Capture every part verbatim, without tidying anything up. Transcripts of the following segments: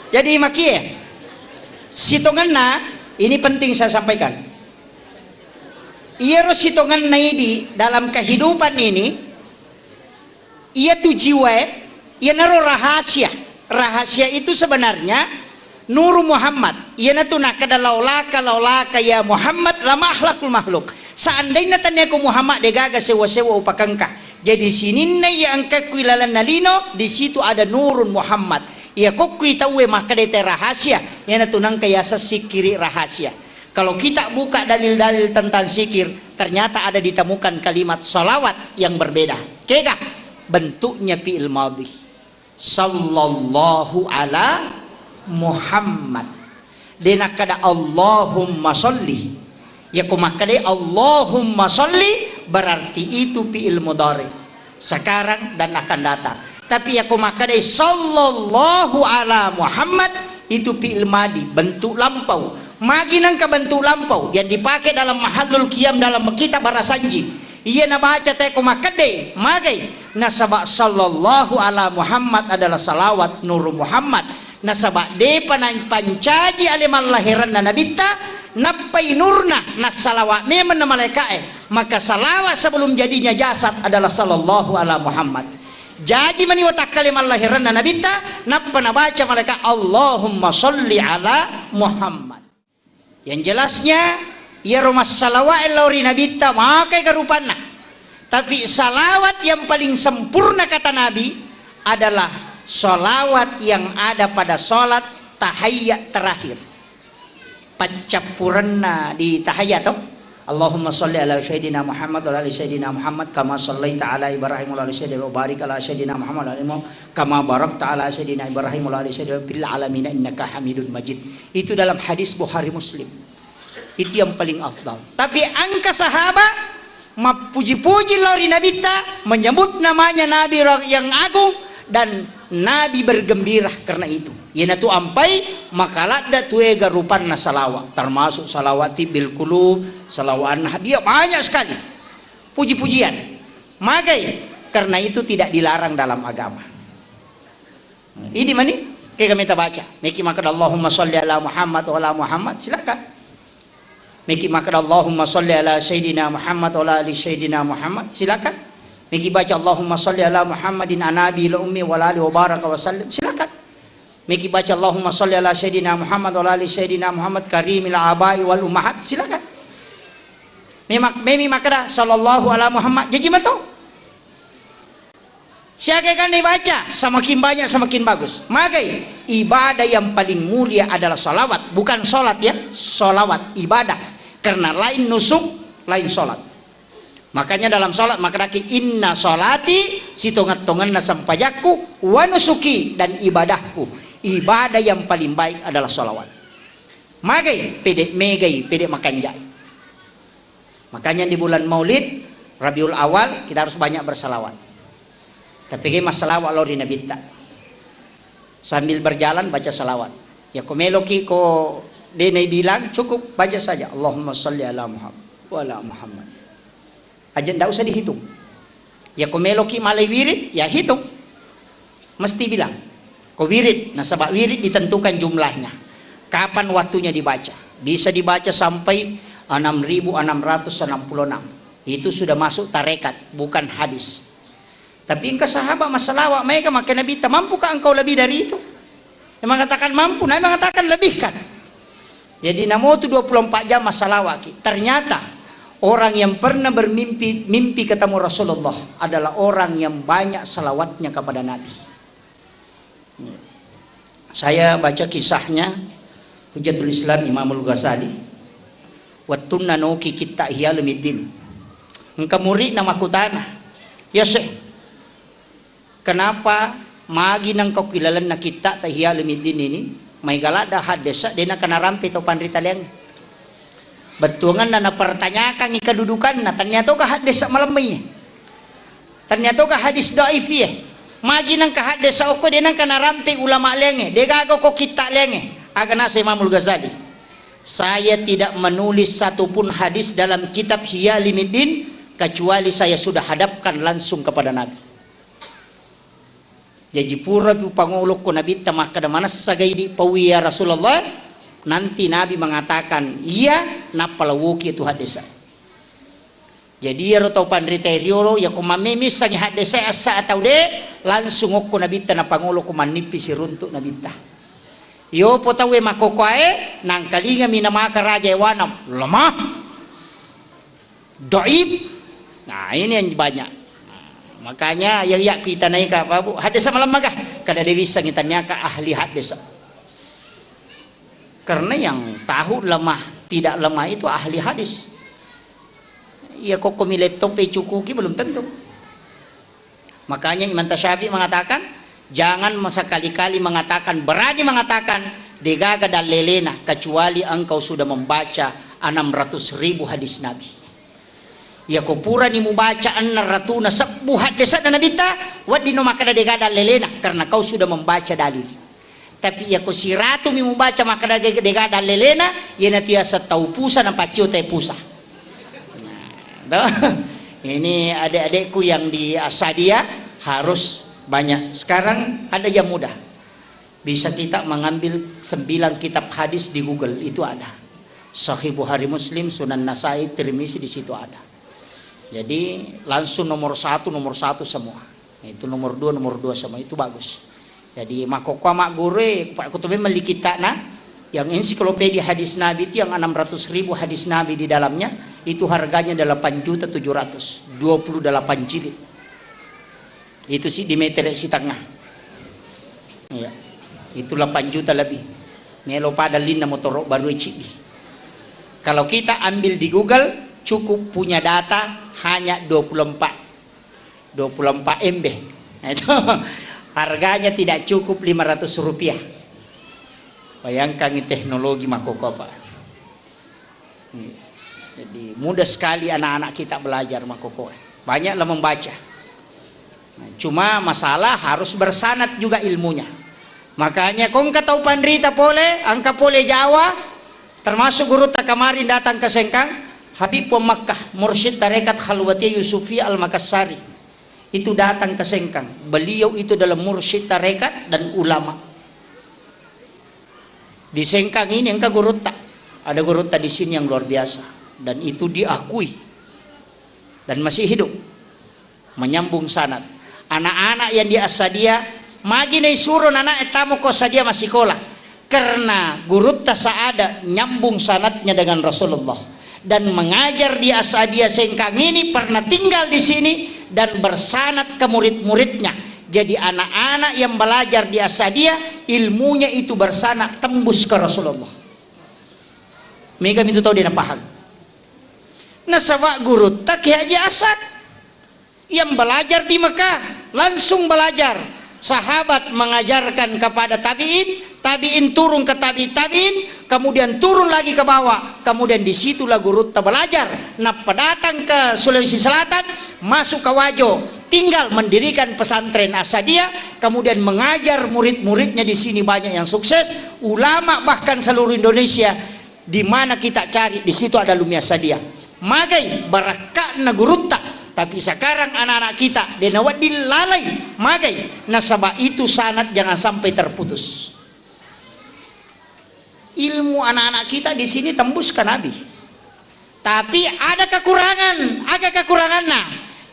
Jadi makie, sitongenna, ini penting saya sampaikan. Iyaro sitongenna idi dalam kehidupan ini, iyatu jiwae, iyanaro rahasia. Rahasia itu sebenarnya Nuru Muhammad. Iyanatu nakkeda, "Laulaka, laulaka ya Muhammad, lama akhlakul makhluk." Seandainya tania ko Muhammad, degaga sewa-sewa upakengka. Jadi sininna iya engkakku ilalenna lino, di situ ada Nurun Muhammad. Iya kokkui tauwe makkeda te rahasia, iyanatu nengka yaseng sikiri rahasia. Kalau kita buka dalil-dalil tentang sikir, ternyata ada ditemukan kalimat salawat yang berbeda. Kega? Bentuknya fi'il madhi. Sallallahu ala Muhammad. De nakkeda Allahumma salli. Yako makkeda Allahumma salli, berarti itu fi'il mudhari. Sekarang dan akan datang. Tapi yako makkeda sallallahu ala Muhammad, itu fi'il madi, bentuk lampau. Magi nengka bentuk lampau yang dipakai dalam mahallul qiyam dalam kitab Barasanji. Iya nabaca te ko makkeda, magai, nasaba sallallahu ala Muhammad adalah salawat Nuru Muhammad. Nasaba depa napancaji ale mallahiranna nabitta, nappai nurna, nassalawa memang na malaika'e. Maka salawat sebelum jadinya jasad adalah sallallahu ala Muhammad. Jaji mani watakkale mallahiranna nabitta, nappa nabaca malaika, "Allahumma sholli ala Muhammad." Yang jelasnya, iyaro massalawae lao ri nabitta, makai garupanna. Tapi salawat yang paling sempurna, kata Nabi, adalah salawat yang ada pada salat tahiyat terakhir. Paccappurenna di tahiyat to. Allahumma sholli ala sayyidina Muhammad wa ala ali sayyidina Muhammad kama shallaita ala Ibrahim wa ala ali sayyidina wa barik ala sayyidina Muhammad wa ala ali Muhammad kama barakta ala sayyidina Ibrahim wa ala ali sayyidina fil alamin innaka Hamidun Majid. Itu dalam hadis Bukhari Muslim. Itu yang paling afdal. Tapi engka sahabat mappuji-puji lao ri nabitta, menyebut namanya Nabi yang agung, dan Nabi bergembira karena itu. Iyanatu ampai makaladda tuega rupanna salawat, termasuk salawat tibbil qulub, salawat an-nahdiyah, banyak sekali puji-pujian. Magai, karena itu tidak dilarang dalam agama. Idi mani, kega meta baca. Meki makkeda Allahumma sholli ala Muhammad wa ala Muhammad, silakan. Meki makkeda Allahumma sholli ala Sayyidina Muhammad wa ala ali Sayyidina Muhammad, silakan. Meki baca Allahumma sholli ala Muhammadin anabi la ummi wa ala ali wa baraka wa sallim, silakan. Meki baca Allahumma sholli ala Sayyidina Muhammad wa ala ali Sayyidina Muhammad karimil abai wal ummahat, silakan. Memak-, memi makkeda sallallahu ala Muhammad, jaji mato. Siaga kan dibaca, semakin banyak semakin bagus. Magai, ibadah yang paling mulia adalah salawat, bukan sholat ya, salawat, ibadah. Karena lain nusuk, lain sholat. Makanya dalam sholat makkedaki, "Inna sholati, sitonget-tongenna sempajakku, wa nusuki, dan ibadahku." Ibadah yang paling baik adalah salawat. Magai, pede megai, pede makanjai. Makanya di bulan Maulid, Rabiul Awal, kita harus banyak bersalawat. Tapi ke masalawat lao ri nabitta. Sambil berjalan baca salawat. Ya ko meloki ko de nai bilang, cukup baca saja Allahumma sholli ala Muhammad wa ala Muhammad. Aja ndak usah dihitung. Ya ko meloki malai wirid, ya hitung. Mesti bilang, ko wirid, nasaba wirid ditentukan jumlahnya. Kapan waktunya dibaca? Bisa dibaca sampai enam ribu enam ratus enam puluh enam. Itu sudah masuk tarekat, bukan hadis. Tapi engka sahabat massalawa, maega makkeda Nabitta, "Mampukah engkau lebih dari itu?" Yang mengatakan mampu, Nabi mengatakan lebihkan. Jadi namotu dua puluh empat jam massalawaki. Ternyata orang yang pernah bermimpi, mimpi ketemu Rasulullah adalah orang yang banyak salawatnya kepada Nabi. Saya baca kisahnya Hujjatul Islam Imamul Ghazali. Wettunna noki kitta Ihya Ulumuddin. Engka muridna makkutana, "Ya Syekh, kenapa magi nengka ki lalenna kitta ta Ihya Ulumuddin ini? Maega ladda haddesa de nengka narampe to panrita liangnge." Bettuangenna napertanyakangngi kedudukanna, tennia toga haddesa malemmai. Tennia toga hadis dhaif iye. Magi nengka haddesa okko de nengka narampe ulama liangnge, de gaga ko kitta liangnge. Aga nasa Imamul Ghazali, "Saya tidak menulis satupun hadis dalam kitab Ihya Ulumuddin kecuali saya sudah hadapkan langsung kepada Nabi." Jaji pura pi upangolo ko Nabitta makkeda, "Manessa ga idi paui ya Rasulullah?" Nanti Nabi mengatakan, "Iya," nappa lawoki tu haddesa. Jadi iyaro tau panrita riolo, yako mammemissangi haddesa assa atau de, langsung okko Nabitta napangolo ko mannippi siruntuk Nabitta. Yopo tauwe makokoae, nangkalingami namaka raja ewanam, lemah. Dhaif. Nah, ini yang banyak. Nah, makanya yang yak kita naik apa, Bu? Hadis sama lemah kah? Kada dewi sang tanya ke ahli hadis. Karena yang tahu lemah, tidak lemah itu ahli hadis. Iya, kok komi laptop e cukuki, belum tentu. Makanya Imam Tasyafi mengatakan, jangan sekali-kali mengatakan, berani mengatakan, degaga dalelena, kecuali engkau sudah membaca enam ratus ribu hadis Nabi. Yako purani mubaca enam ratus sebbu haddesanna Nabitta, wedding no makkeda degaga dalelena, karena kau sudah membaca dalil. Tapi yako siratumi mubaca makkeda de-, degaga dalelena, iyana tiasa tau pusa na paccio te pusa. Nah, toh? Ini adik-adikku yang di Asadia harus banyak. Sekarang ada yang mudah. Bisa kita mengambil sembilan kitab hadis di Google, itu ada. Sahih Bukhari, Muslim, Sunan Nasai, Tirmizi, di situ ada. Jadi langsung nomor satu, nomor satu semua. Itu nomor dua, nomor dua semua. Itu bagus. Jadi makkokkoe magguru, Pak Kutubi melli kitabna yang ensiklopedia hadis Nabi itu yang enam ratus ribu hadis Nabi di dalamnya, itu harganya delapan juta tujuh ratus, dua puluh delapan jilid. Itu sih di meter setengah. Iya. Itu delapan juta lebih. Melo pada linna motoro baru cidi. Kalau kita ambil di Google, cukup punya data hanya dua puluh empat. dua puluh empat M B. Nah, itu harganya tidak cukup lima ratus rupiah. Bayangkan teknologi makkokkoe, Pak. Jadi mudah sekali anak-anak kita belajar makkokkoe. Banyaklah membaca. Nah, cuma masalah harus bersanad juga ilmunya. Makanya ko engka tau panrita pole, engka pole Jawa, termasuk gurutta kemarin datang ke Sengkang, Habib Makkah, mursyid tarekat Khalwatiyah Yusufiyah Al-Makassari. Itu datang ke Sengkang. Beliau itu adalah mursyid tarekat dan ulama. Di Sengkang ini engka gurutta. Ada gurutta di sini yang luar biasa. Dan itu diakui. Dan masih hidup. Menyambung sanad. Anak-anak yang di Asadia, magi naisuro anak tamu ko Asadia masikola. Karena gurutta Saada nyambung sanadnya dengan Rasulullah. Dan mengajar di Asadia Sengkang ini pernah tinggal di sini dan bersanad ke murid-muridnya. Jadi anak-anak yang belajar di Asadia, ilmunya itu bersanad tembus ke Rasulullah. Mega itu tahu dia paham. Nasaba gurutta Kiai Haji Asad yang belajar di Mekah, langsung belajar. Sahabat mengajarkan kepada tabi'in, tabi'in turun ke tabi' tabi'in, kemudian turun lagi ke bawah, kemudian disitulah gurutta belajar. Nappa datang ke Sulawesi Selatan, masuk ke Wajo, tinggal mendirikan pesantren Asadia, kemudian mengajar murid-muridnya di sini banyak yang sukses, ulama bahkan seluruh Indonesia. Di mana kita cari, di situ ada Lumia Sadia. Magai barakka'na gurutta, tapi sekarang anak-anak kita de nawedding lalai. Magai, nasaba itu sanad jangan sampai terputus. Ilmu anak-anak kita di sini tembus ke Nabi. Tapi ada kekurangan, ada kekurangannya.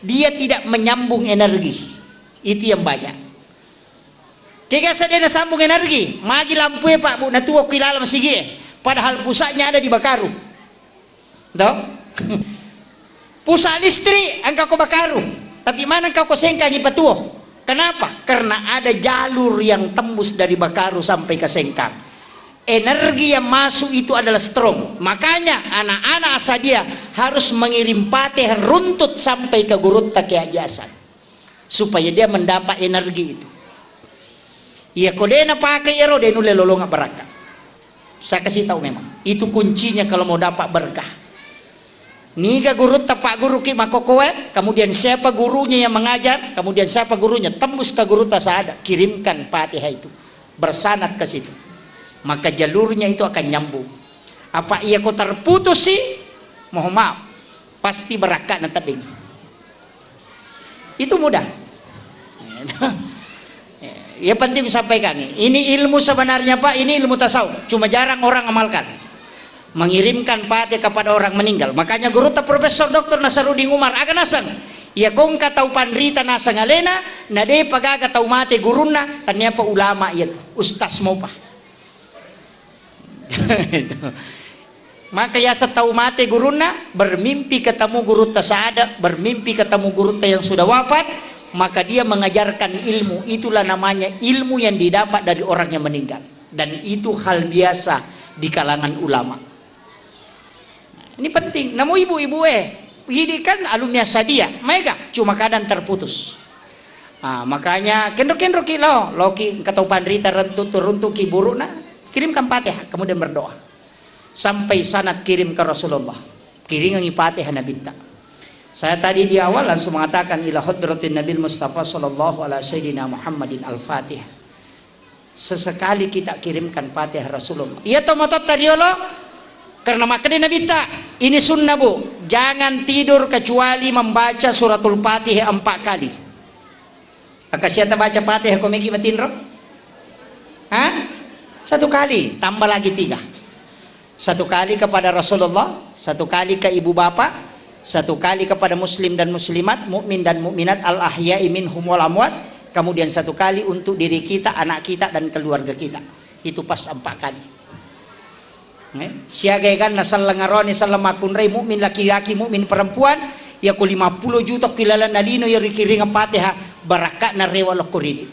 Dia tidak menyambung energi. Itu yang banyak. Kega sedena sambung energi, magi lampue, Pak, Bu, natuo ki laleng masigie, padahal pusatnya ada di Bakaru. Toh? Pusat listrik engka ko Bakaru, tapi mana engka ko Sengkang ipatuo. Kenapa? Karena ada jalur yang tembus dari Bakaru sampai ke Sengkang. Energi yang masuk itu adalah strong. Makanya anak-anak Asadia harus mengirim pateh runtut sampai ke gurutta Kiai Haji Hasan. Supaya dia mendapat energi itu. Iya, ko de napake iyaro, de nulle lolonga barakka. Saya kasih tahu memang, itu kuncinya kalau mau dapat berkah. Niga gurutta, Pak Guru ki makkokkoe, kemudian siapa gurunya yang mengajar, kemudian siapa gurunya, tembus ke gurutta Saada, kirimkan Fatihah itu, bersanad ke situ. Maka jalurnya itu akan nyambung. Apa iya ko terputus sih? Mohon maaf, pasti barakka'na tedding. Itu mudah. Eh, Ya, penting sampaikan. Ini ilmu sebenarnya, Pak, ini ilmu tasawuf. Cuma jarang orang amalkan. Mengirimkan Fatihah kepada orang meninggal. Makanya gurutta Profesor Doktor Nasaruddin Umar, aga naseng? Iya, ko engka tau panrita naseng alena, na depa gaga tau mate gurunna, taniapa ulama iya tu, ustaz mopa. Maka yaseng tau mate gurunna, bermimpi ketemu gurutta seada, bermimpi ketemu gurutta yang sudah wafat, maka dia mengajarkan ilmu. Itulah namanya ilmu yang didapat dari orang yang meninggal. Dan itu hal biasa di kalangan ulama. Ini penting. Namo ibu-ibu, eh, idi kan alumni Asadia, maega, cuma kadang terputus. Ah, makanya kenro-kenro ki lo, loki engka tau panrita rentu turuntu ki burukna, kirimkan Fatihah, kemudian berdoa. Sampai sanad kirim ke Rasulullah. Kiringangi Fatihah Nabitta. Saya tadi di awal langsung mengatakan, ila hadratin Nabil Mustafa sallallahu ala sayyidina Muhammadin al-Fatihah. Sesekali kita kirimkan Fatihah Rasulullah. Iya to matotta riolo, karena makkeda Nabitta, ini sunnah, Bu. Jangan tidur kecuali membaca suratul Fatihah empat kali. Maka siapa baca Fatihah ko meki matinro? Hah? Satu kali, tambah lagi tiga. Satu kali kepada Rasulullah, satu kali ke ibu bapak, satu kali kepada muslim dan muslimat, mukmin dan mukminat, al-ahya'i minhum wal amwat, kemudian satu kali untuk diri kita, anak kita, dan keluarga kita. Itu pas empat kali. Eh, siaga eganna selleng aroni, selleng makkunrai, mukmin laki-laki, mukmin perempuan, iya ko lima puluh juta ki lalenna lino iya rikiringeng Fatihah, barakka'na rewa lokko ridi.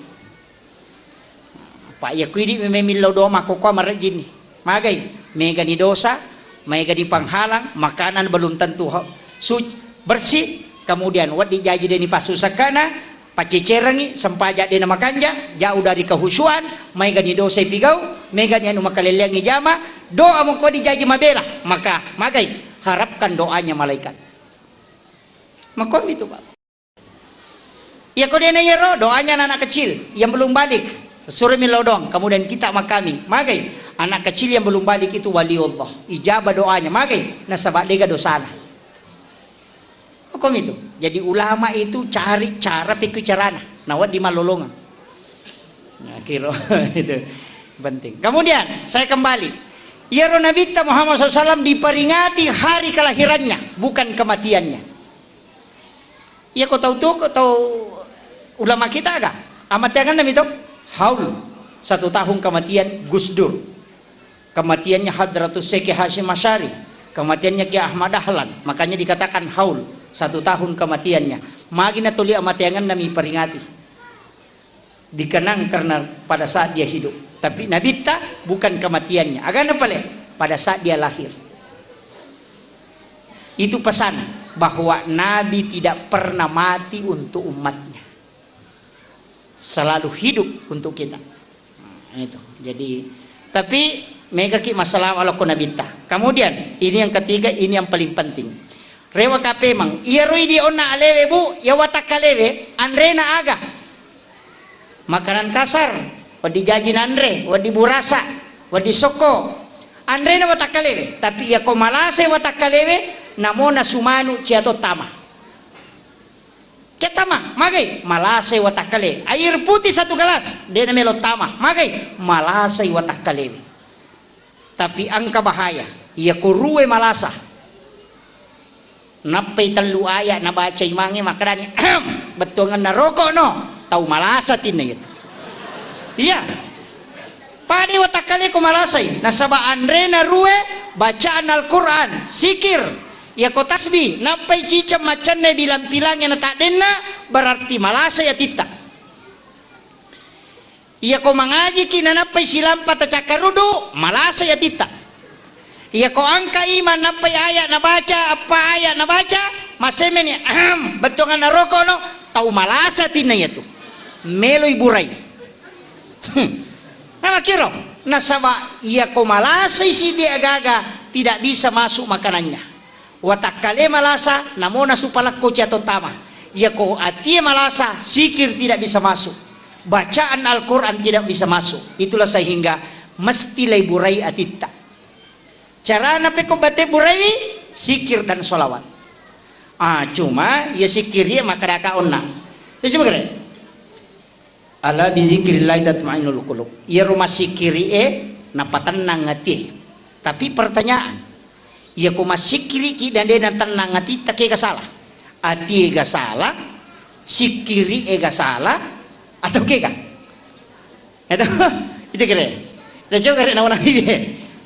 Pa iya ko idi memeng millau doa makkokkoe marejjinni. Magai, megani dosa, megani penghalang, makanan belum tentu ho-, suc-, bersih, kemudian wedding jaji deni passusakkana, paccecerengngi, sempaja dena makanja, jauh dari kehusuan, megani dosa ipigau, megani anu makalelleangngi jama, doa mako dijaji mabela, maka magai, harapkan doanya malaikat. Makomi tu, Pak. Iya ko dena iyaro, doanya anak kecil yang belum balik, suro millau doang, kemudian kita makami. Magai, anak kecil yang belum balik itu waliullah, ijabah doanya. Magai, nasaba dega dosana. Makomi tu. Jadi ulama itu cari cara pekku carana. Nah, wedding mallolongeng. Nah, kiro itu penting. Kemudian, saya kembali. Iyaro Nabitta Muhammad sallallahu alaihi wasallam diperingati hari kelahirannya, bukan kematiannya. Iya ko tau tu, ko tau ulama kita aga? Amateangan nami to? Haul. Satu tahun kematian Gus Dur. Kematiannya Hadratus Syekh Hasyim Asy'ari. Kematiannya Kiai Ahmad Dahlan. Makanya dikatakan haul. Satu tahun kematiannya. Magi na tuli amateangan nami peringati. Dikenang karena pada saat dia hidup. Tapi Nabitta bukan kematiannya. Agana pale? Pada saat dia lahir. Itu pesan bahwa Nabi tidak pernah mati untuk umatnya. Selalu hidup untuk kita. Nah, itu. Jadi, tapi mega ki masalah walokko Nabitta. Kemudian, ini yang ketiga, ini yang paling penting. Rewa kapemang, iyaro idi onna alewe, Bu, ya watakkalewe, anrena aga? Makanan kasar, wedding jaji nanre, wedding burasa, wedding sokko. Anrena watakkalewe, tapi iya ko malasai watakkalewe, namo nasu manu cia to tama. Cia tama, magai, malasai watakkale. Air putih satu gelas, de namelo tama, magai, malasai watakkalewe. Tapi engka bahaya, iya ko rue malasa. Nappai tellu ayat nabaca imangnge makkedani, "Bettuangenna rokok no, tau malasa tinna iyatu." Iya. Pada watakkaleko malasai, nasaba anrena rue, bacaan Al-Quran, sikir, iyako tasbih, nappai ciceng macenne bilang-pilangnge na taddenna, berarti malasai atitta. Iyako mangajiki nanappai silampa tacakkaruddu, malasai atitta. Iyako angka imang nappai ayat nabaca, eppa ayat nabaca, massemeni, ahem, bettuanganna rokok no, tau malasa tinna iyatu. Meloi burai. Hmm. Namakiro, nasaba iyako malasai siddi agaga, tidak bisa masuk makanannya. Watakkale malasa, namona supalakko ciato tama. Iyako atie malasa, sikir tidak bisa masuk. Bacaan Al-Quran tidak bisa masuk. Itulah sehingga mesti laiburai atitta. Carana pekko bate burai, sikir dan sholawat. Ah, cuma, ya sikir ya makadaka onna. Itu coba kere. Ala bizikrillahi tatmainnul qulub. Iyaro massikkiri'e napatennang atie. Tapi pertanyaan, iyako massikkiriki dan de natennang atitta, kega salah? Atie ga salah, sikkiri'e ga salah, atau kega? Itu, itu kira. Kita coba kira nawa nabi.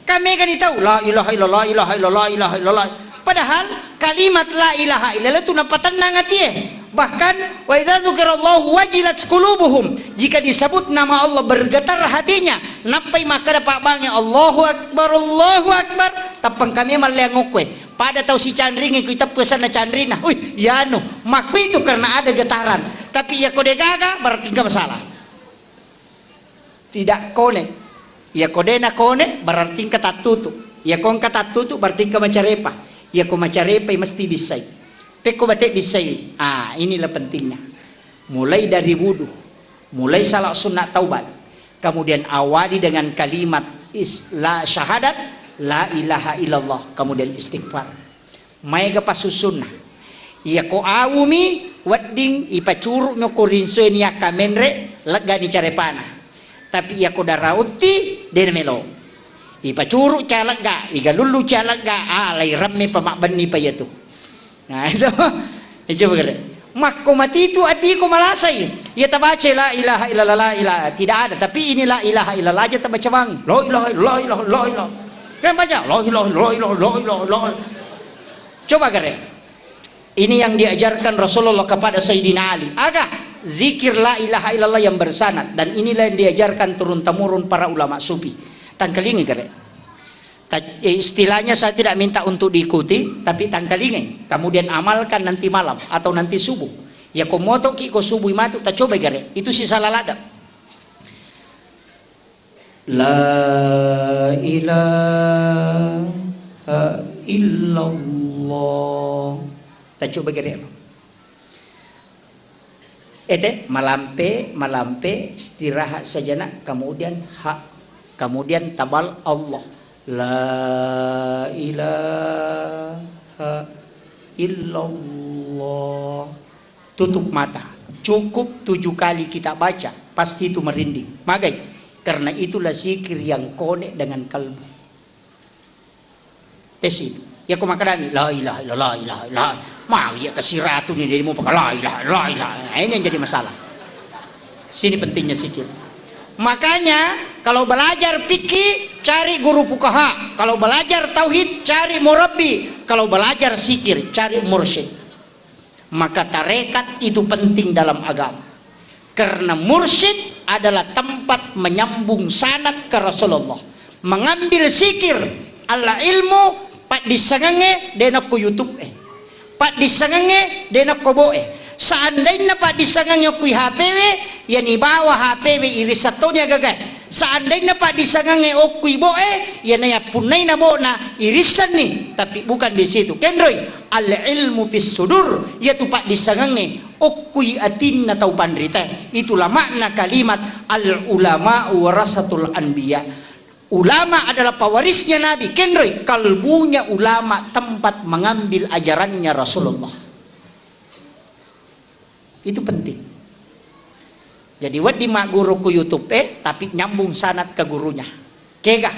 Kami kan tahu, la ilaha illallah, ilaha illallah, ilaha illallah. Padahal kalimat la ilaha illallah itu napatennang atie. Bahkan, wa idza dzukirallahu wajilat qulubuhum. Jika disebut nama Allah, bergetar hatinya. Nappai makkeda pabbangnge, Allahu Akbar, Allahu Akbar. Tappang kami malleang okkoe. Pada tau sicanringi ku iteppu senna canrina. Wih, yanu. Makku itu karena ada getaran. Tapi iyako degaga, berarti engka masalah. Tidak connect. Iyako de na connect, berarti engka tattutu. Iyako engka tattutu, berarti engka macarepa. Iyako macarepai, mesti bissai. Pekko bate bissai. Ah, inilah pentingnya. Mulai dari wudu, mulai salat sunat taubat, kemudian awali dengan kalimat is-, la syahadat, la ilaha illallah, kemudian istighfar. Maega passussunna. Iyako awumi wedding ipacuru' nokko rinsoe niakka menre, leggani carepana. Tapi iyako darautti, dena melo. Ipacuru' calegga, igalullu calegga, ah, lai remme pa mabbenni pa iyatu. Nah, itu. Eh, coba kere. Makko matitu atiku malasai. Iya tabaca la ilaha illallah, la ilaha. Tidak ada, tapi ini la ilaha illallah aja tabaca bang. La ilaha illallah, la ilaha, la ilaha. Kan baca la ilaha, la ilaha, la ilaha, la ilaha. Coba kere. Ini yang diajarkan Rasulullah kepada Sayyidina Ali. Aga? Zikir la ilaha illallah yang bersanad. Dan inilah yang diajarkan turun-temurun para ulama sufi. Tangkalingi kere. Ta-, eh, istilahnya saya tidak minta untuk diikuti, tapi tangkalingi. Kemudian amalkan nanti malam atau nanti subuh. Ya, ko motoki ko subuh matu, tacoba gare. Itu sisa ladde. La ilaha illallah. Tacoba gare. Ete, malampe, malampe, istirahat sejenak, kemudian ha, kemudian tabal Allah. La ilaha illallah. Tutup mata. Cukup tujuh kali kita baca, pasti itu merinding. Magai? Karena itulah zikir yang connect dengan kalbu. Tes itu. Ya, ko makkedami, "La ilaha illallah, la ilaha illallah." Mau ya ke siratu nih, dia mau pakai la ilaha, la ilaha. Nah, ini yang jadi masalah. Sini pentingnya zikir. Makanya, kalau belajar fikih, cari guru fukaha. Kalau belajar tauhid, cari murabbi. Kalau belajar zikir, cari mursyid. Maka tarekat itu penting dalam agama. Karena mursyid adalah tempat menyambung sanad ke Rasulullah. Mengambil zikir, ala ilmu, paddissengengnge de nakko YouTube e. Paddissengengnge de nakko bo e. Seandainna paddissengengnge okko i H P we, yani bawa H P we irisseng toni agagae. Seandainna paddissengengnge okko i bo e, yana yappunnai na bo na irissenni, tapi bukan di situ. Kenroi, al ilmu fis sudur, yatu paddissengengnge okko i atinna tau panritae. Itulah makna kalimat al ulama warasatul anbiya. Ulama adalah pewarisnya Nabi. Kenroi, kalbunya ulama tempat mengambil ajarannya Rasulullah. Itu penting. Jadi, wedding magguru ku YouTube e, tapi nyambung sanad ke gurunya. Kega?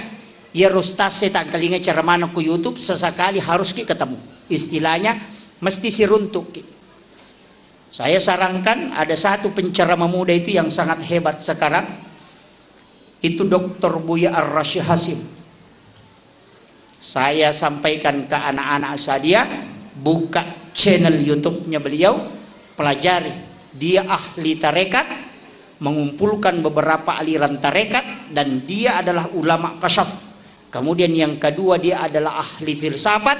Iya, ustaz e tangkalinga ceramahna ku YouTube, sesekali harus ki ketemu. Istilahnya, mesti siruntuk ki. Saya sarankan ada satu penceramah muda itu yang sangat hebat sekarang. Itu doktor Buya Ar-Rasyid Hasyim. Saya sampaikan ke anak-anak saya, buka channel YouTube-nya beliau, pelajari. Dia ahli tarekat, mengumpulkan beberapa aliran tarekat, dan dia adalah ulama kasyaf. Kemudian yang kedua, dia adalah ahli filsafat,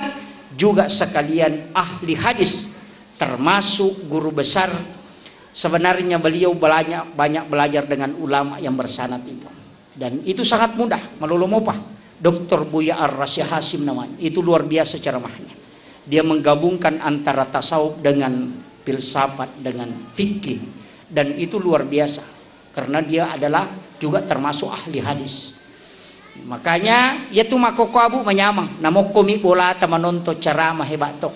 juga sekalian ahli hadis, termasuk guru besar. Sebenarnya beliau banyak, banyak belajar dengan ulama yang bersanad itu. Dan itu sangat mudah, malolo mopa. doktor Buya Ar-Rasyid Hasyim namanya. Itu luar biasa ceramahnya. Dia menggabungkan antara tasawuf dengan filsafat, dengan fikih. Dan itu luar biasa. Karena dia adalah juga termasuk ahli hadis. Makanya, ya tu makkokko abu manyameng, namokko mi bolata manonton ceramah hebat toh.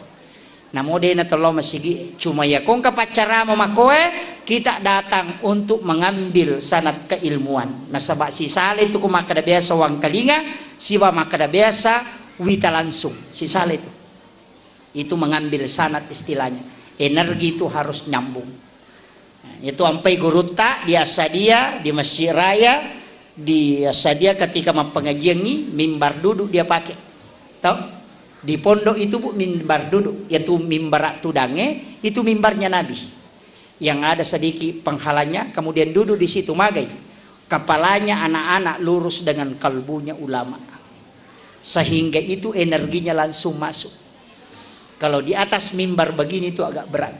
Namo de' na tello masigi, cuma ya kongka paccarama makoe, kita datang untuk mengambil sanad keilmuan. Nasaba sisala itu ko makkeda biasa wangkalinga, siba makkeda biasa wita langsung. Sisala itu. Itu mengambil sanad istilahnya. Energi itu harus nyambung. Itu ampai gurutta di Assadia, di Masjid Raya, di Assadia ketika mappengajiangngi, mimbar duduk dia pakai. Tau? Di pondok itu, Bu, mimbar duduk. Yaitu mimbar tudange, itu mimbarnya Nabi. Yang ada sedikit penghalangnya, kemudian duduk di situ, magai. Kepalanya anak-anak lurus dengan kalbunya ulama. Sehingga itu energinya langsung masuk. Kalau di atas mimbar begini itu agak berat.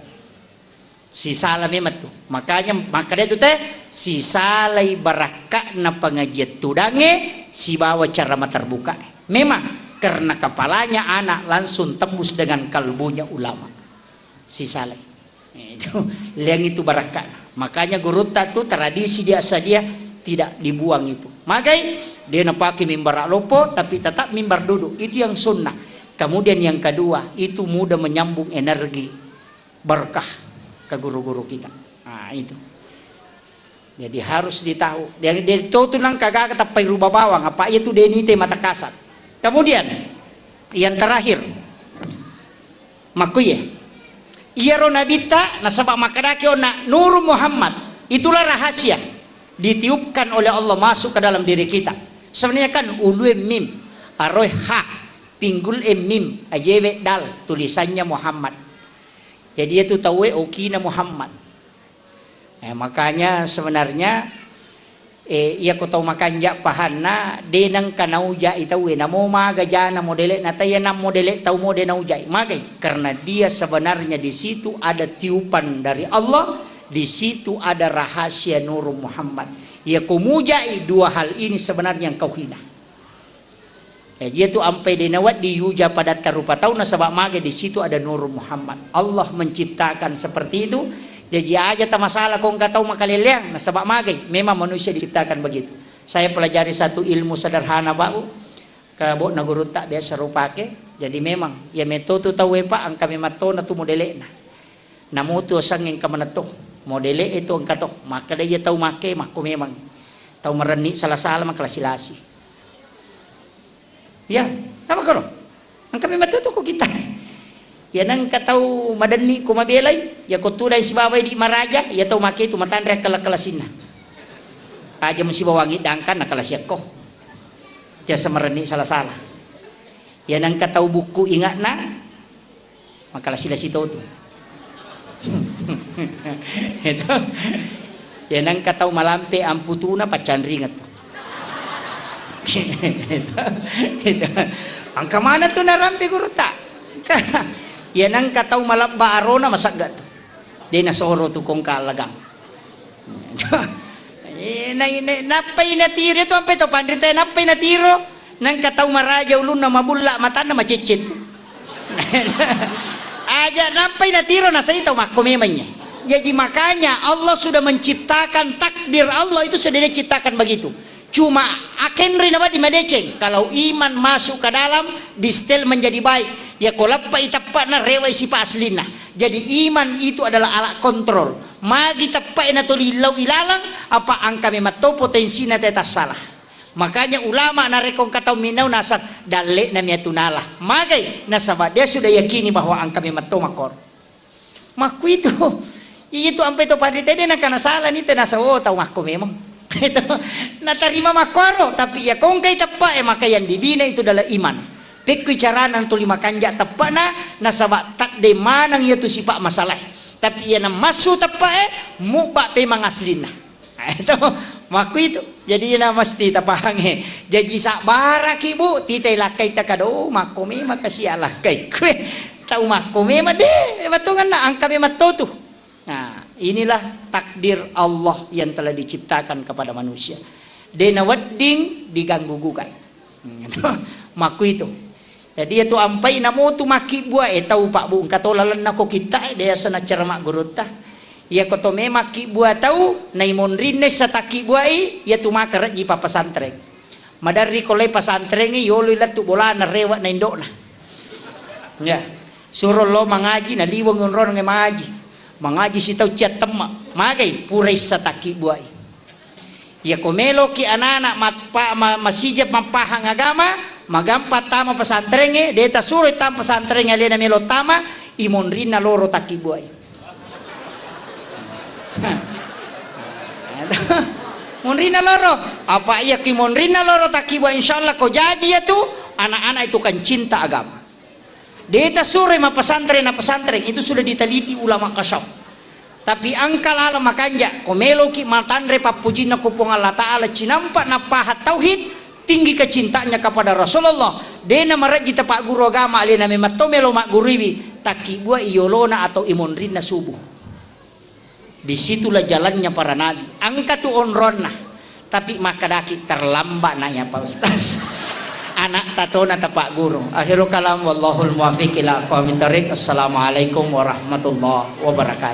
Sisala memang tu. Makanya, maka dia tu teh, sisalai barakka'na pengajian tudange, sibawa cara terbuka. Memang, karena kepalanya anak langsung tembus dengan kalbunya ulama. Sisalai. Itu, liang itu barakka'na. Makanya gurutta tu tradisi di Assadia tidak dibuang itu. Magai, dia napake mimbar loppo, tapi tetap mimbar duduk. Itu yang sunnah. Kemudian yang kedua, itu mudah menyambung energi berkah ke guru-guru kita. Nah, itu. Jadi harus ditahu. Dia, dia tahu tu nang kagak tappai ruba bawang, apa iya tu denite mata kasat. Kemudian, yang terakhir, makkuye. Iyaro nabitta, nasaba makkedaki onna Nur Muhammad, itulah rahasia ditiupkan oleh Allah masuk ke dalam diri kita. Sebenarnya kan ulue mim, aroe ha, pinggul e mim, ajewe dal, tulisannya Muhammad. Jadi itu tauwe okina Muhammad. Eh, makanya sebenarnya, eh, iya ko tau makanja pahanna, de nengka naujai tauwe, namo maga jana modele na taya nang modele tau mode naujai. Magai? Karena dia sebenarnya di situ ada tiupan dari Allah, di situ ada rahasia Nur Muhammad. Iya ko mujai dua hal ini sebenarnya engkau hina. Jaji itu ampai de nawedding yuja padatta rupa tau nasaba mage di situ ada Nur Muhammad. Allah menciptakan seperti itu. Jaji aja ta masalah ko engka tau makaleleang nasaba mage. Memang manusia diciptakan begitu. Saya pelajari satu ilmu sederhana, Pak, Bu. Ke bokna gurutta biasa rupake. Jadi memang ya metotu tau e, Pak, engka memang tona tu modelekna. Namutu asengnge engka manetto. Modele e tu engka to. Makkeda iya tau make makko memang. Tau marenni sala-sala makalasi-lasi. Ya, apa karo? Engka memang to ko kita. Ya nengka tau madenni ko mabelai, ya ko tudai sibawa di maraja, ya tau make tu matanre kala-kalasinna. Aja musibawa wangi dangkan na kalasiakko. Tiasa marenni sala-sala. Ya nengka tau bukku ingatna, makalasi-lasi to tu. Itu. Ya nengka tau malampe amputuna paccanringet tu. Itu. Itu. Engka mana tu narampe gurutta? Ya nengka tau malabba arona masagga tu. De nasoro tu kongka lagang. Eh, na-, na-, nappai natiro tu ampe to panrita, nappai natiro. Nengka tau maraja ulunna, mabulla matanna, macecce tu. Aja nappai natiro nasai tau makko memangnya. Jadi makanya Allah sudah menciptakan, takdir Allah itu sudah diciptakan begitu. Cuma akenri nawedding madeceng. Kalau iman masuk ke dalam, distel menjadi baik. Ya ko leppai teppana, rewai sipa aslinna. Jadi iman itu adalah alat kontrol. Magi teppae natoli illau ilalang, apa engka memang to potensina teta salah. Makanya ulama narekko engka tau minau nasang, dalle'na miatu nala. Magai? Nasaba dia sudah yakini bahwa engka memang to makkoro. Makkuitu. Itu ampe to panrita de nakana salah ni, tena sawo tau makko memang. Itu. Natarima makkoro, tapi ya kongkai teppae, maka yang dibina itu adalah iman. Pekkui carana tuli makanja teppana, nasaba tadde maneng iya tu sipa masalah. Tapi iya namassu teppae, mubba pemang aslinna. Itu, makkuitu. Jadi na mesti tapahangi. Jaji sabbaraki, Bu, titai lakkai takado, makko memang kasi alakkai kue. Tau makko memang de, batonganna engka memang to tu. Nah, inilah takdir Allah yang telah diciptakan kepada manusia. De nawedding diganggu gugat. Makkuitu. Jadi, iya tu ampai namutu makkibbua, eh, tau, Pak, Bu, engka to lalenna ko kitta, eh, biasa nacerama gurutta. Iya ko to memang kibbua tau, naimonrinna issa takkibbuai, iya tu maka rejji pa pesantren. Maderri ko lai pesantren, yoloi lettu bolana, rewe na indo'na. Ya. Suro lo mangaji, naliwong onrong mangaji. Mangaji sitau ciattemme. Magai pura issa takkibbuai. Iya ko meloki anana mappa-, ma-, masija mappahang agama, magampa tama pesantrengnge, de tasuroi tama pesantrengnge alena melo tama, imonrinna loro takkibbuai. Monrinna loro, apa iya ki monrinna loro takkibbuai, insyaallah ko jaji ya tu, anak-anak itu kan cinta agama. De tasuroi mappesantren na pesantren, itu sudah diteliti ulama kasyaf. Tapi engka laleng makanja, ko meloki matanre pappujinna ko Puang Allah Ta'ala, cinampa nappaha tauhid, tinggi kecintanya kepada Rasulullah, de namarejji tapagguru agama, alena memang to melo magguruiwi, takkibbuai yolona atau imonrinna subuh. Disitulah jalannya para nabi. Engka tu onronna. Tapi makkedaki terlambat na ya Pak Ustaz. Anak tatona tapagguru. Akhirul kalam, wallahul muwaffiq ila aqwamit thariq. Assalamualaikum warahmatullahi wabarakatuh.